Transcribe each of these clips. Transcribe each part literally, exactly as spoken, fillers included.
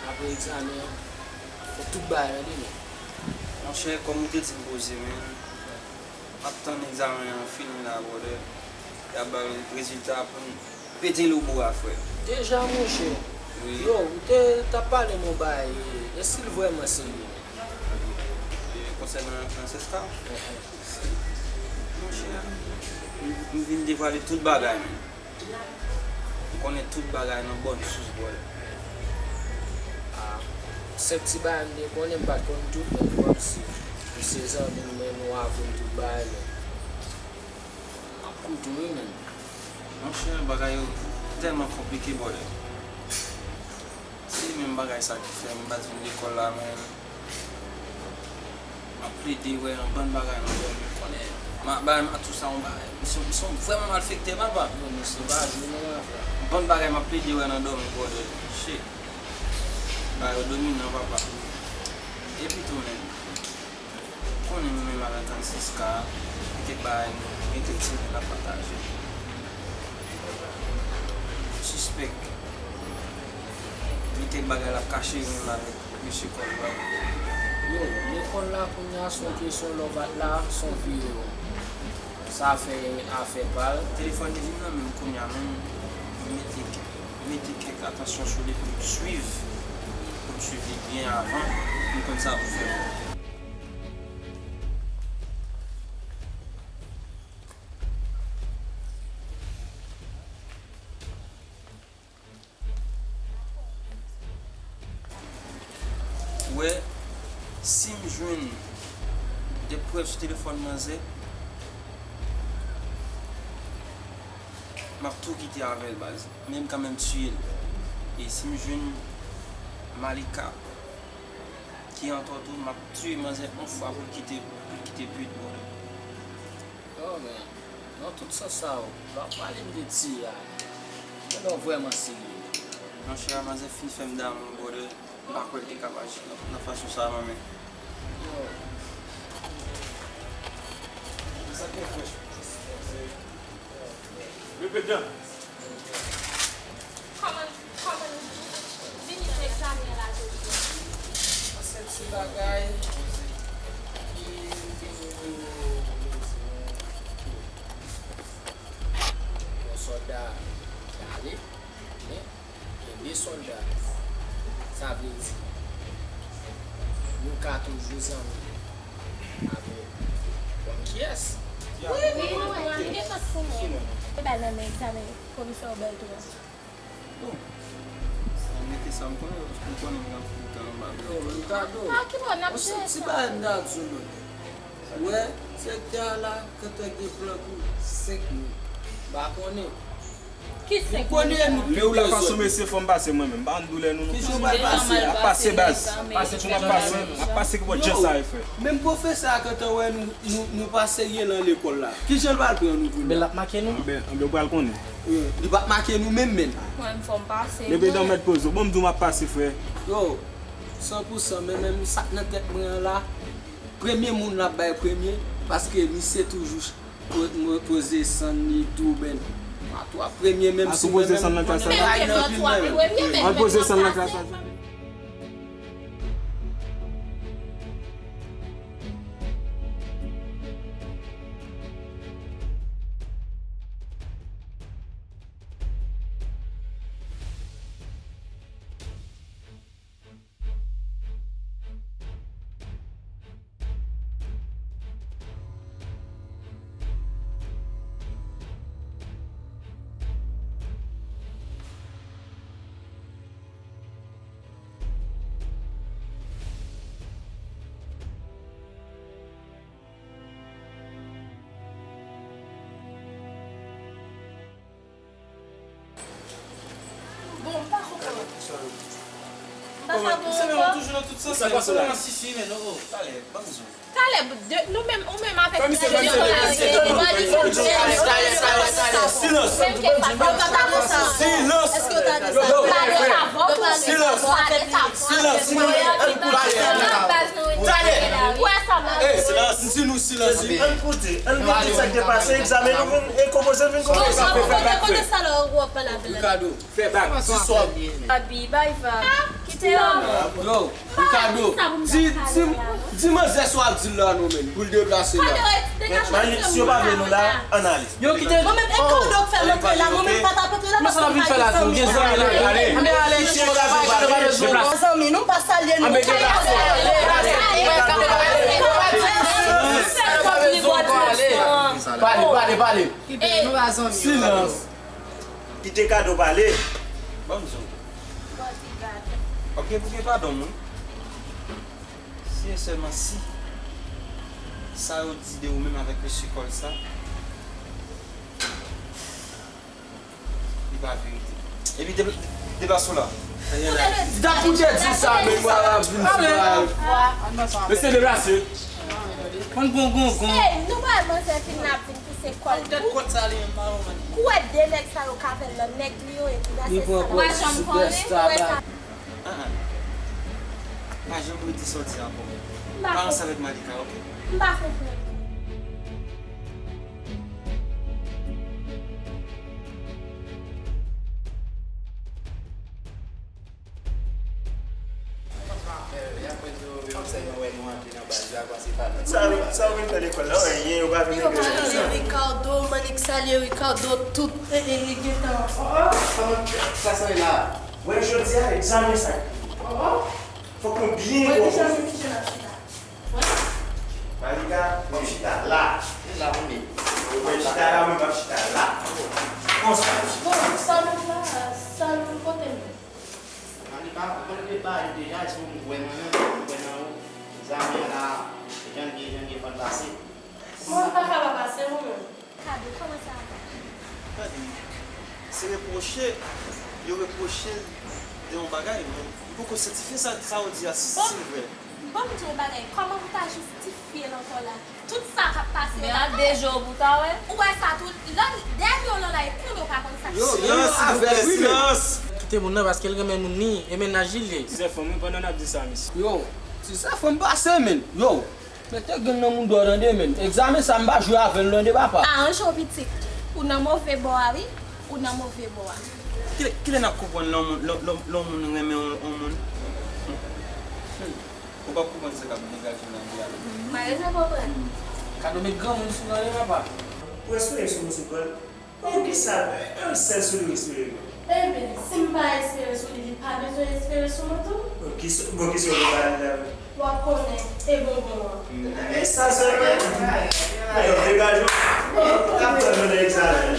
Apre egzamen an, fè tout bagay nan de men. Monchè, kòm ou te di m poze, men, m ap tann egzamen an fini la, brother. Y ap bay rezilta pou n pete lobo a, frè. Deja, monchè. Wi. Yo, ou te t ap pale m yon bagay, e, e si l vrèman serye? E, konsènan ansèsta? Monchè, m, m vin devwale tout bagay, men. M konnen tout bagay nan bòn sous, brother. Ah, se ti bagay m te konnen, m pa t konn tout, men kòmsi ou se zanmi m, men nou aprann tout bagay, men. M ap koute w, wi, men. Monchè, bagay yo tèlman konplike, brother. Se menm bagay sa ki fè m pa t vin lekòl la, men m ap plede wè yon bann bagay nan dòmi, konnen. Ma, bagay Matou sa yon bagay. Misye, misye vrèman malfektè, papa. Yo, misye pa jwe nan afè. Bann bagay m ap plede wè nan dòmi, brother. Shit. Bagay yo dominan, papa. Epi tou, men. Konnen nou menm avèk trannsis ka, gen kèk bagay nou, gen kèk timoun n ap pataje. Sispèk. Gen kèk bagay l ap kache menm avèk mesye kòl la. Yo, lekòl la kounye a se yon kesyon lè w pa t la, se yon vye yo. Sa fè afè pa l. Telefòn li vin nan men m kounye a menm, m mete, m mete kèk atansyon sou li pou m swiv, pou m swiv li byen avan, pou m konn sa pou m fè. Wè, si m jwenn de prèv sou telefòn manzè, m ap tou kite avè l, baz. Men m kanmenm tiye l. E si m jwenn Malika ki antò tou, m ap tiye manzè yon fwa pou l kite, pou l kite pit, brother. Oh, men, nan tout sans sa yo, lè w pale m de tiye a, men lè w vrèman serye. Monchè, manzè fin fè m damou, brother. M pa kwè l te ka aji nan, nan fason sa a, man, men. Yo. Sa te frèch. Repete. Kòman, kòman vini nan egzamen an la jodi a? An sèt se bagay ki te yon sòlda ki ale, men gen de sòlda. Sa vle di, nou ka toujou zanmi avèk kòm kiyès? Wi, wi, wi, wi, li gen chans pou mwen. E bay nan men egzamen komisè Obèl tou a. Bon, sa mete sa m konnen, paske m konnen m ap foutan anba. Yo, Ricardo, ah, ki bò n ap jere sa? Yon ti bagay m ta di w, non. Wè, sektè a la, kantan gen plan pou senk moun. M pa konnen. Ki senk moun? Ou konnen nou pi bezwen. Men ou la fason mesye fò m pase mwen menm. M pa konn doulè nou non. Kijan w pral pase a? M ap pase baz. M ap pase, m ap pase, m ap pase ki bò djè sa e frè. Menm pwofesè a kantan wè nou, nou, nou pa serye nan lekòl la. Kijan l pral pran nou kounye a? Anben l ap make nou. Anben, anben ou pral konnen. Wi, li p ap make nou menm, menm. Mwen, fò m pase. Depi dan mèt poze w. Bon, m di w m ap pase, frè. Yo, san pou san, men menm sa k nan tèt mwen an la, premye moun l ap bay premye, paske misye toujou po-, mo-, poze sann li tou, ben. Mato ap premye, menm si mwen menm, m konnen bagay nan pil nan men. An poze sann nan klas la. Bon, m pa konprann. M pa sa bon ankò. Sa k pase la? Talè, ban m di w. Talè, de, nou menm, ou menm avèk Talè, talè, talè, talè, talè. Silans. Menm ke pa, pa, pa, pa konsa. Silans. Èske w ta di sa? Yo, yo, frè. Silans! Silans! Ann koute! Tande! Silans! M di nou silans! Ann koute! Ann vin di sa k te pase, egzamen nou vin, e konpoze n vin konpoze. Ricardo, fè bak, di sòb. Abi, bay va. Kite yo. Yo, Ricardo, di, di, di manzè sa w ap di l la non, menn, pou l deplase la. Malik, si yo pa vle nou la, ann ale. Yo kite. Mwen menm, e Cardo k fè m antre la, mwen menm pa t ap antre la paske m pa gen zanmi la. Ann ale, si yo pa vle, pa bezwen. Zanmi nou pa salye nou. Pale, pale, pale. Silans. Kite Cardo pale. Ban m di w. Ok, pou gen padon moun. Si e sèlman si sa yo di de ou menm avèk mesye Kòl sa, li pa verite. Epi de-, deplase w la. Di dat pou te di sa, men mwen ap vin sou la. Mesye deplase. Konn bon gongon. Ey, nou pa wè manzè fin la ap vin pouse kòl tou. Kou wè de nèg sa yo ka fè l nan nèg li yo epi brase sa. Ou pa janm konnen, ou wè sa. Ah, ah. Pa janm redi sa w di ankò. Pa ranse avèk Malika, ok? M pa konprann. Sa, sa w vin fè lekòl la, anyen, yo pa vin regle sa. Ricardo, Manik salye Ricardo, tout, e, e, e, gentan. Oh, oh, kòman klas la ye la? Wè, jodi a, egzamen sa. Oh, oh. Fòk nou byen konprann. Mwen deja mwen ki jan ap chita. Malika, w ap chita la. Se la pou m ye. Ou mwen chita la, mwen p ap chita la. Konsa. Bon, salon la, salon kote m ye? Malika, ou konn de bagay yo deja, èske ou kwè nan mwen, ou kwè nan ou? Egzamen an la, jan l ye, jan l ye, fò l pase. Mwen pa ka pa pase, mwen menm. Kado, kòman sa va? Tande, se repwoche, yo repwoche l de yon bagay, men m poko sètifye sa, sa w di a, si, si l vrè. Bon, m di w yon bagay, kòman pou ta jistifye l ankò la? Tout sa k ap pase yo la, de jou pou ta wè. Ou wè sa tou, lè, dènye w lan la, e kounye w pa konn sa k. Yo, silans, silvouplè, silans. Kite moun nan, paske l renmen moun li, e mennaj li l ye. Ti zèfan, mwen pandan n ap di sa, mesye. Yo, ti zèfan, pase, menn. Yo. Mete grenn nan mouda w tande, menn. Egzamen sa, m pa jwe avè l tande, papa. Aranje w, pitit. Ou nan move bò a, wi. Ou nan move bò a. Kilè, kilè n ap konprann lè yon moun, lè, lè, lè yon moun renmen yon, yon moun? Ou p ap konprann sa k ap degaje nan vi a la. M pa bezwen konprann. Kado met granmoun sou nan li, papa. Ou espere sou misye, Paul? Poukisa yon sèl sou li w espere? Ebyen, si m pa espere sou li, li pa bezwen espere sou mwen tou? Bon, kisa, bon, kisa w vle pale la menm? W ap konnen, e bonbon an. E sa sèlman? Yo, degaje w. N ap tann nou nan egzamen.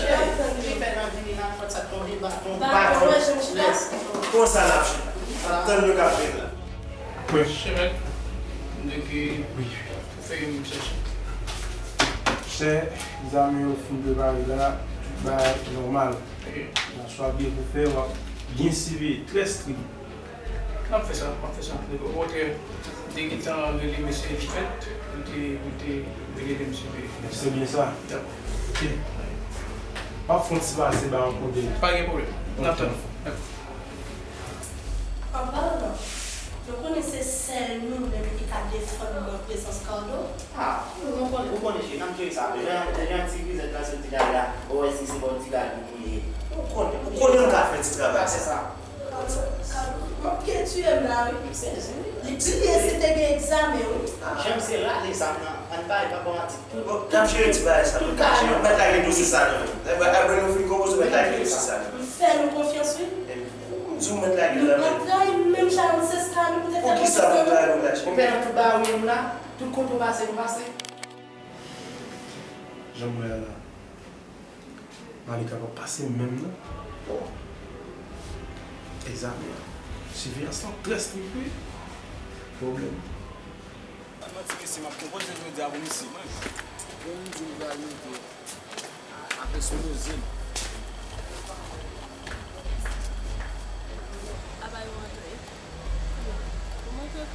Li fè nan vini la, fòt sa tonbe, baton. Baton, wè, jan m chita. Konsa l ap chita. Tann nou k ap vin la. Chèf, m di ke ou fè yo menm chèche. Chè, egzamen yo fin prepare la, tout bagay nòmal. Nan swa byen pou fè, w ap byen siveye, trè strik. M ap fè sa, m ap fè sa. Okontrè, m te gentan rele mesye Lifèt, m te, m te rele mesye Lifèt. Se byen sa. Dakò. Ok. M ap fè yon ti pase ba yon kote. Pa gen pwoblèm. M ap tann ou. Dakò. An palan, nou konnen se sèl nou menm ki ka defann mwen prezans Cardo. Ah, nou, nou konnen, ou konnen, cheri, n ap jere sa. Jan, jan ti grizèt la soti la, la, ou wè si se pa yon ti gad nou ye. Ou konnen, ou konnen m ka fè ti travay sa. Sa. M ap gen tiye m la, wi. Li bliye si te gen egzamen, wi. Jan m se rale zam nan, ann pale pa bon manti. Bon, n ap jere ti bagay sa, mèt lage dosye sa nan men. Apre nou fin konpoze, mèt lage dosye sa nan men. M fè nou konfyans, wi. M di w mèt lage l nan men. Nou pa trayi menm Sharon Seska, nou poutèt fè konfyans nan nou. Poukisa pou trayi w la, cheri? Ou pè nan tout bagay ou ye nou la, tout kote ou pase, nou pase. Jan m wè a la. Malika p ap pase menm non. Bon. Egzamen an. Siveyans lan trè strik wi. Pwoblèm. Pa manti mesye, m ap konpoze jodi a pou misye, mwen. Bon, m di m pral mete apre sou noze m. Aba yo antre. Ou montre.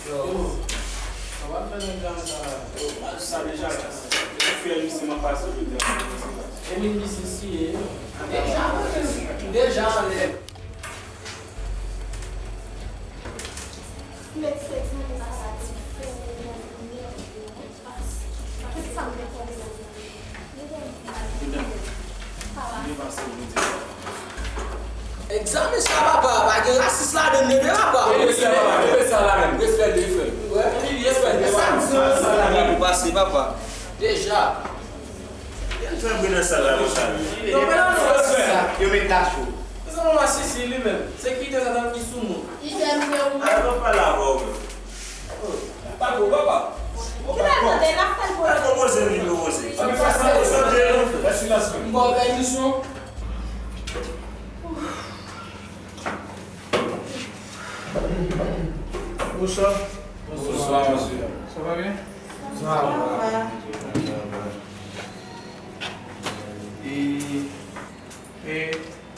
Yo, sa w ap fè nan egzamen sa la? Yo, m al sa deja la. Yo fè li se m ap pase yo egzamen. E min misye siye yo. Deja, deja anlè. Met se ti moun sa la ti fè. Egzamen sa, papa, pa gen rasis ladan l, tande, papa. Respè, papa, respè sa la menm. Respè, respè. Respè, respè. Sa, sa, sa, sa, sa, pase, papa. Deja. Yo met tach yo. Mezanmi, mwen sezi li menm. Sekirite sa tankou ki sou mwen. Idem pou ou. Ala, pa pale avè w menm. Pa gwo, papa. Ki bèl tande, n ap fè l pou ou. Al poze li, poze. M ba w pèmisyon. Bonsoir. Bonsoir, monsieur. Ça va bien? Ça va. E, e,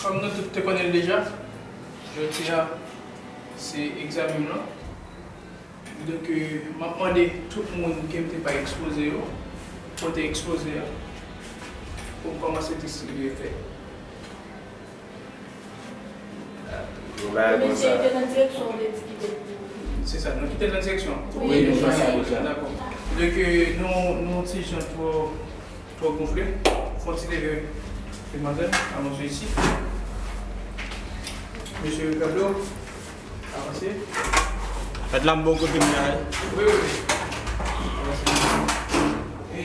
kòm nou tout te konnen l deja, jodi a, se egzamen m lan. Donk, euh, m ap mande tout moun ke m te bay ekspoze yo, pote ekspoze a, pou m kòmanse distribye fèy. Nou bay konsa. Mesye, te nan direksyon ou te di ki te pou. Se sa, nou kite l nan direksyon. Wi, nou fè sa deja. Dakò. Donk, euh, nou, nou ti jan twò, twò gonfle. Fè yon ti leve, demwazèl, alonje isi. Mesye Pablo, avanse. Fèt la m bon kote m la, wi. Wi, wi, wi. Avanse. E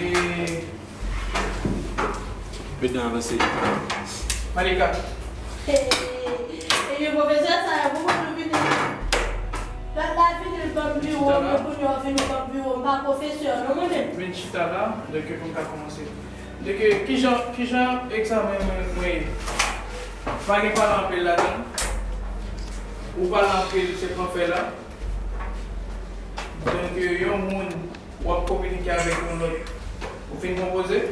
Prezidan avanse. Malika. E, e, e pwofesè sa yo, pou mwen nou vini. Lòt la vini, l ban m biwo, men kounye a w vini, w ban m biwo, m pa pwofesè non, mwen menm. Vin chita la, donk, pou n ka kòmanse. Donk, kijan, kijan egzamen mwen, mwen ye? Pa gen pale anpil ladan l. Ou pale anpil, se pran fèy la. Donk, yon moun W ap kominike avèk yon lòt. Ou fin konpoze?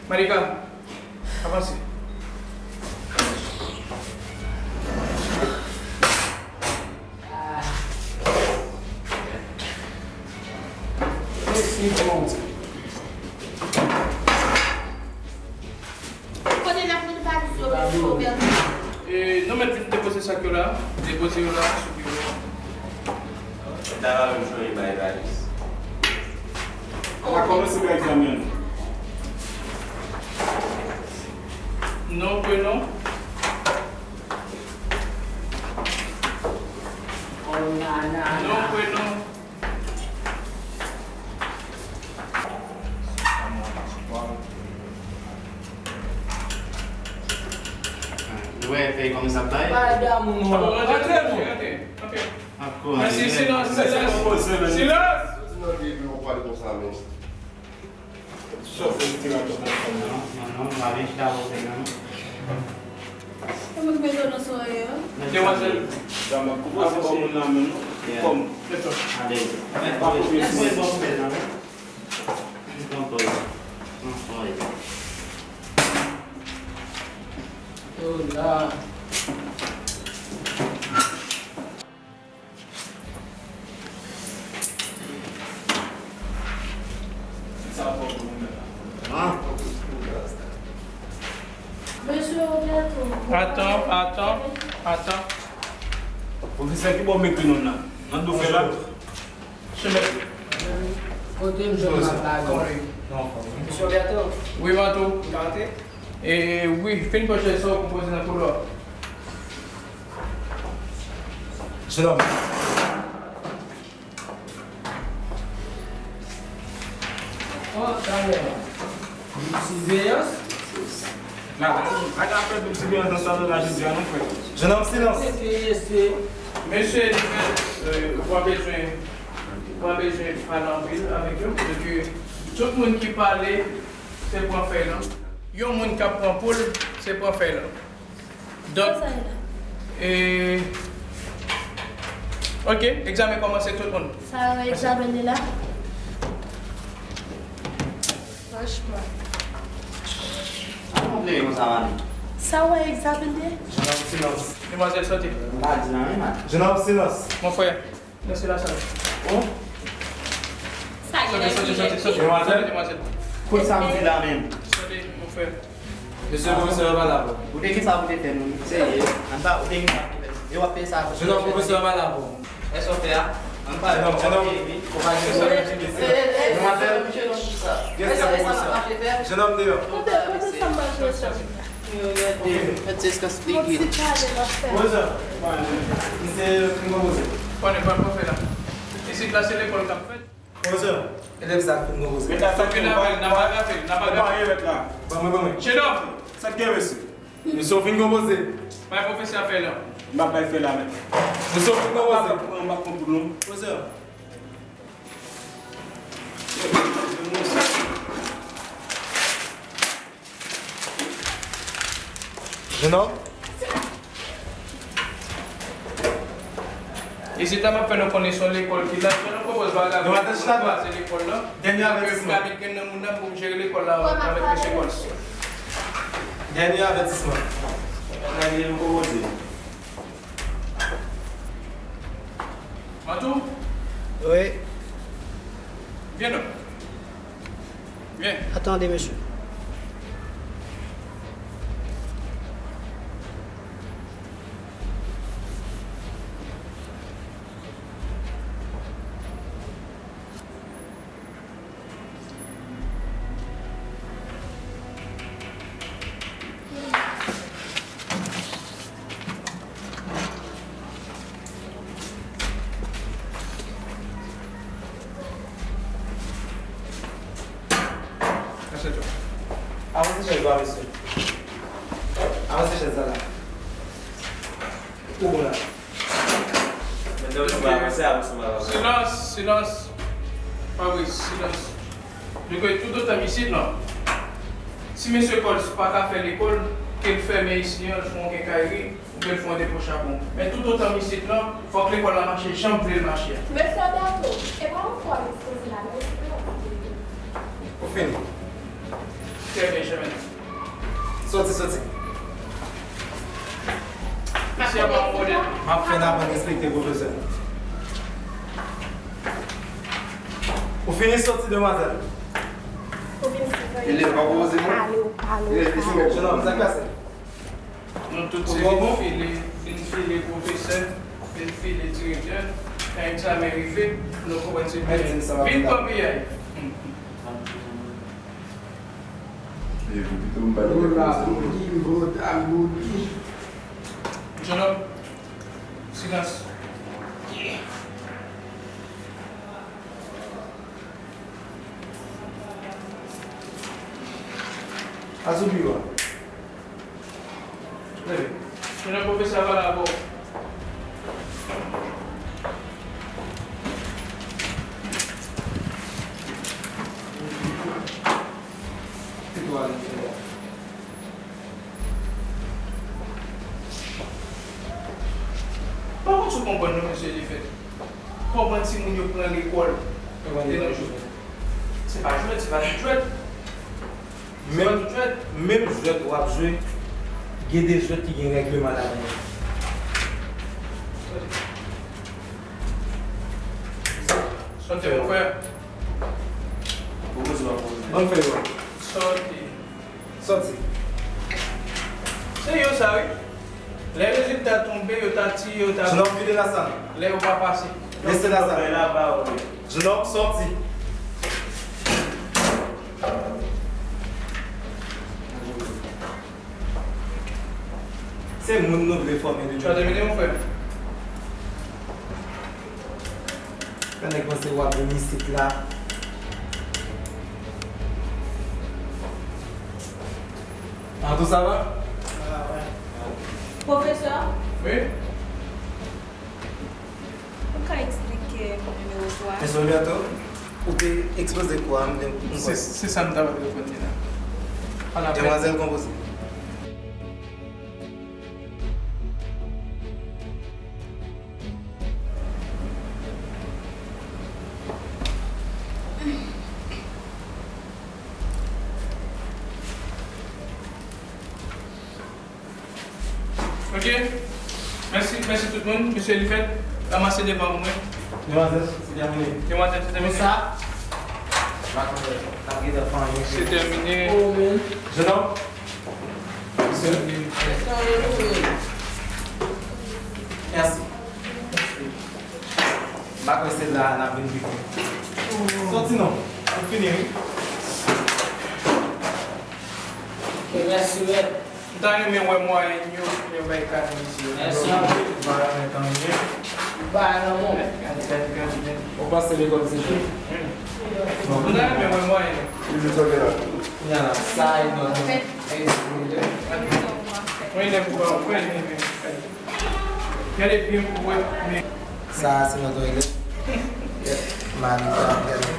Malika, avanse. Mèsi, Bondye. Kote n ap met valiz yo, mesye Roberto? E, nou mèt vin depoze sak yo la, depoze yo la sou biwo. N ta va menm chonje bay valiz. N a kòmanse bay egzamen nou. Non, prenon. Non, prenon. Nou wè fèy kòman sa bay? Bay damou nou. Rantre nou. Rantre, rantre. Mèsi, silans, silans, silans. Demwazèl. Dam ap konpoze ba moun nan men nou. Kòm. Alèz. Pa koupye sou mwen. Pran pòz. Pran pòz. Yo la. Mesye Roberto. Atan, atan, atan. Pwofesè, ki bò w mete nou la? Nan do fè la? Kote m jwenn mat la, non? Mesye Roberto. Wi, Mato. M ka antre? E, wi, fin pran chèz sa w konpoze nan koulwa. Jenòm. Oh, talè. Siveyans. Madanm, pa ka fè tout siveyans nan salon la jodi a non, frè. Jenòm, silans. Mesye, li fèt, euh, ou pa bezwen, ou pa bezwen pale anpil avèk yo. Donk, tout moun ki pale, se pran fèy lan. Yon moun k ap pran poul, se pran fèy lan. Donk, e, ok, egzamen kòmanse, tout moun. Sa yo egzamen li la? Franchman. Sa w wè egzamen li? Jenòm, silans. Demwazèl, soti. M pa di anyen, madanm. Jenòm, silans. Mon frè, danse la sal. Bon. Sa gen sòti, sòti, sòti, sòti. Demwazèl, demwazèl. Kote sa m di la menm? Sòti, mon frè. Mesye pwofesè a pa la pou. Ou te gen sa pou te fè nou. Serye. Anba, ou te gen sa pou te fè. E w ap fè sa. Jenòm, pwofesè a pa la pou. Èske w fè a? Anba, jenòm, jenòm. Demwazèl. Yes, sir, pwofesè. Jenòm deyò. Kote, kote sa m pa jwe sa? Mèt se eskas figi. Pwofesè. Misye fin konpoze. Konnen, pran pwofè la. Isit la, se lekòl k ap fèt. Pwofesè, elèv sa fin konpoze. Mwen ta fè yon bagay, nan bagay, nan bagay. Ban mwen, ban mwen. Jenòm! Sa k gen, mesye? Mesye, w fin konpoze. Bay pwofesè a fè la. M ap bay fè la, men. Mesye, w fin konpoze. M ap pran pou nou. Pwofesè. Jenòm? Isit la, m ap fè nou konnen se yon lekòl ki la. Fè nou konpoze bagay. Demwazèl, chita dwat. Kraze lekòl la. Dènye avètisman. Kabit gen nan moun nan pou jere lekòl la avèk mesye Kòls. Dènye avètisman. Gade nou konpoze. Mantou? Wi. Vyen non. Vyen. Atande, mesye. Avanse chèz la, mesye. Avanse chèz la la. Ou bon la. Mesye, avanse, avanse, avanse. Silans, silans. Fabrice, silans. Nou kwè toutotan m isit la, si mesye Kòls pa ka fè lekòl, ke l fèmen isit an, l fè yon kenkayri, oubyen l fè yon depo chapon. Men toutotan m isit la, fòk lekòl la mache jan m vle l mache a. Mesye Alberto, e pa yon fwa m ekspoze la, men se yon... Ou fini. Trè byen, Jemena. Soti, soti. Mesye, pa yon modèl. M ap fè n aprann respekte pwofesè. Ou fini soti, demwazèl? Ou vin siveye. Elèv pa poze non. Pale, ou pale, ou pale. Jenòm, sa k pase? Nou tout se vin file, vin file pwofesè, vin file direktè. Kan egzamen rive, nou konprann se vin konbiyay. Jenòm, silans. Asou biwo a. Leve. Jenòm, pwofesè a pale avè w. Ki tou ale fè la? Pa konn si w konprann non, mesye Elifèt. Kòman timoun yo pran lekòl de nos jours? Se pa jwèt, se pa tout jwèt. Menm, menm jwèt w ap jwe, gen de jwèt ki gen règleman ladan yo. Sòti, mon frè. Ban m fè yo. Sòti. Sòti. Se yo sa, wi. Lè rezilta tonbe, yo ta tiye, yo ta... Jenòm, vide lasal. Lè yo pa pase. Lese lasal. Jenòm, sòti. Se moun nou vle fòme demen. Ou termine, mon frè? Fè nèg panse w ap vin isit la. Antou, sa va? Pwofesè? Wi? Ou ka eksplike nimewo twa? Mesye Roberto, ou te ekspoze kou a, m te, m kwè. Se, se sa m ta pral reponn li la. Demwazèl konpoze. Ok. Mèsi, mèsi tout moun. Mesye Elifèt, ranmase devan mwen. Demwazèl, se tèmine. Demwazèl, se tèmine. Konsa, n ap gentan fè anyen. Se tèmine. Jenòm, mesye. Mèsi. M pa kwè se la n ap vin pike. Sòti non. Nou fini, wi. Ok, mèsi, mèt. M ta renmen wè mwayen yo pou yo bay kado isi yo. Mèsi anpil. M pa renmen tan byen. M pa nan bon. Ou panse lekòl se jwe? M ta renmen wè mwayen yo. Kounya la, sa e nòt. Mwen, lè pou ba, mwen, lè pou ba. Gade byen pou wè, men. Sa a se nòt yon elèv. Malika, gade.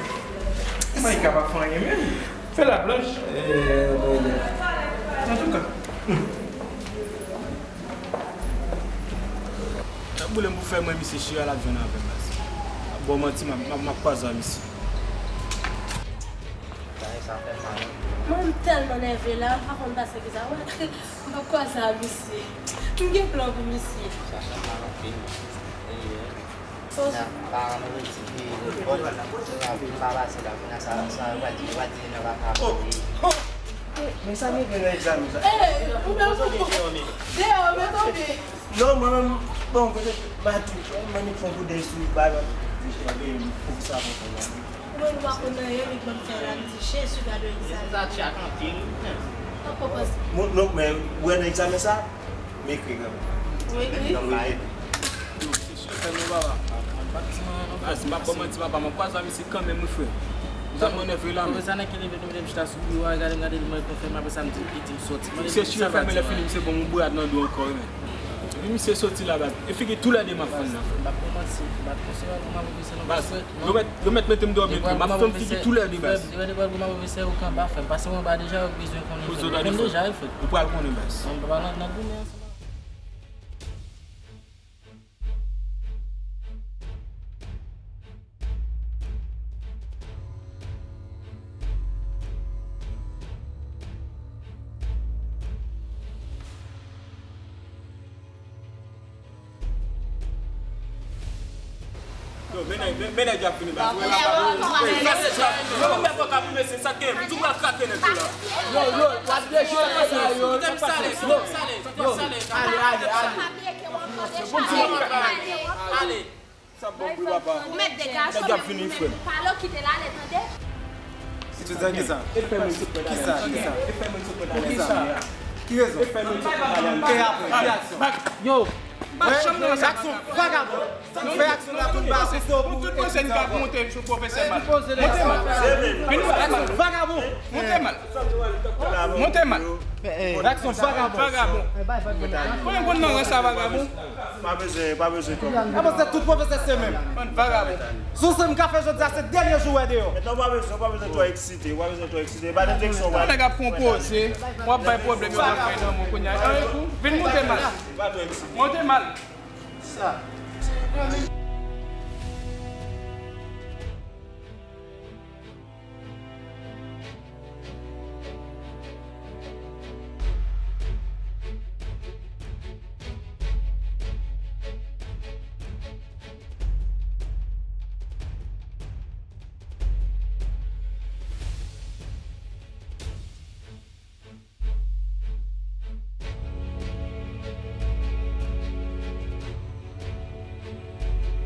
Malika pa fè anyen menm. Fè la blanch. Eh, nòt yon elèv. Antouka. Sa boule m pou fè mwen, misye Chira l ap jwenn avè m, baz. Bon, manti, m ap, m ap, m ap kwaze a misye. Sa, sa fè mal. Mwen, m tèlman nève la, m pa konn pase ki sa. Wè, m ap kwaze a misye. M gen plan pou misye. Sa fè mal anpil. Paran nou redi ki lekòl, nou pa pase la, kounye a sa, sa, yo pral di, yo pral di nou pa ka peye. Men sa nou gen nan egzamen sa? Eh, ou menm ou deyò, men tonbe. Non, mwen menm, bon, petèt, m a tou, mwen, mwen fè yon kout dèy sou li, bay mwen, mwen, mwen, pwofesè a kontan. Mwen, nou pa konn anyen, li ban m fè la, m di, Jezi, gade egzamen. Sa tchak anpil, wi, men. Mwen, non, men, ou wè nan egzamen sa, m ekri, kanmenm. Ou ekri? Non, m pa ekri. Yo, se chofè nou, papa. Baz, m pa ba w manti, papa, m ap kwaze a misye kanmenm, wi, frè. M tèlman nève la, men. Sa nan ki leve nou mete m chita sou biwo a, gade m gade l, mwen konfèm, apre sa m di, li di m sòti. Misye chire fèmen lè fini, misye ban m yon bourad nan do ankò, wi, men. Epi misye soti la, baz. E figi toulède m ap fann nan, frè. M p ap ba w manti, m p ap konseye w al goumen avèk misye non, paske, non. Yo mèt, yo mèt mete m deyò byen klè. M ap fè yon figi toulède, baz. Yo mèt goumen avèk misye, ou ka pa fè m. Pase mwen ba deja, yo bezwen konnen, frè. Yo konn deja, wi, frè. Ou pral konnen, baz. Mwen pa nan, nan goumen ansanm. Yo, men nèg, men, men nèg y ap vini, baz. Yo, men nèg y ap vini, mesye, sa k gen, m di w pral krake nèg yo la. Yo, yo, w ap dechire sa, yo. Kite m sale, kite m sale, kite m sale. Ale, ale, ale. Ale. Sa bon pou papa. Ou mèt degaje w, men pou mèt pale w kite l ale, tande? Etidyan, kisa? Kisa? Kisa? Pou kisa? Ki rezon? E apre, ki aksyon? Yo! Wè, aksyon vagabon. Fè aksyon la pou n ba sou do pou tout pwofesè k ap monte sou pwofesè mal. Monte mal. Vin monte mal. Vagabon. Monte mal. Monte mal. Aksyon vagabon. Vagabon. Konnen konn nan rans a vagabon. Pa bezwen, pa bezwen twò. Avan se tout pwofesè se menm. Bann vagabon. Sou se m ka fè jodi a, se dènye jou wè deyò. Mentnan w pa bezwen, w pa bezwen twò eksite, w pa bezwen twò eksite. E pa nan direksyon w pral. Nèg ap konpoze, w ap bay pwoblèm yo nan fè nan mou kounye a. Vin monte mal. Pa twò eksite. Monte mal. Sa.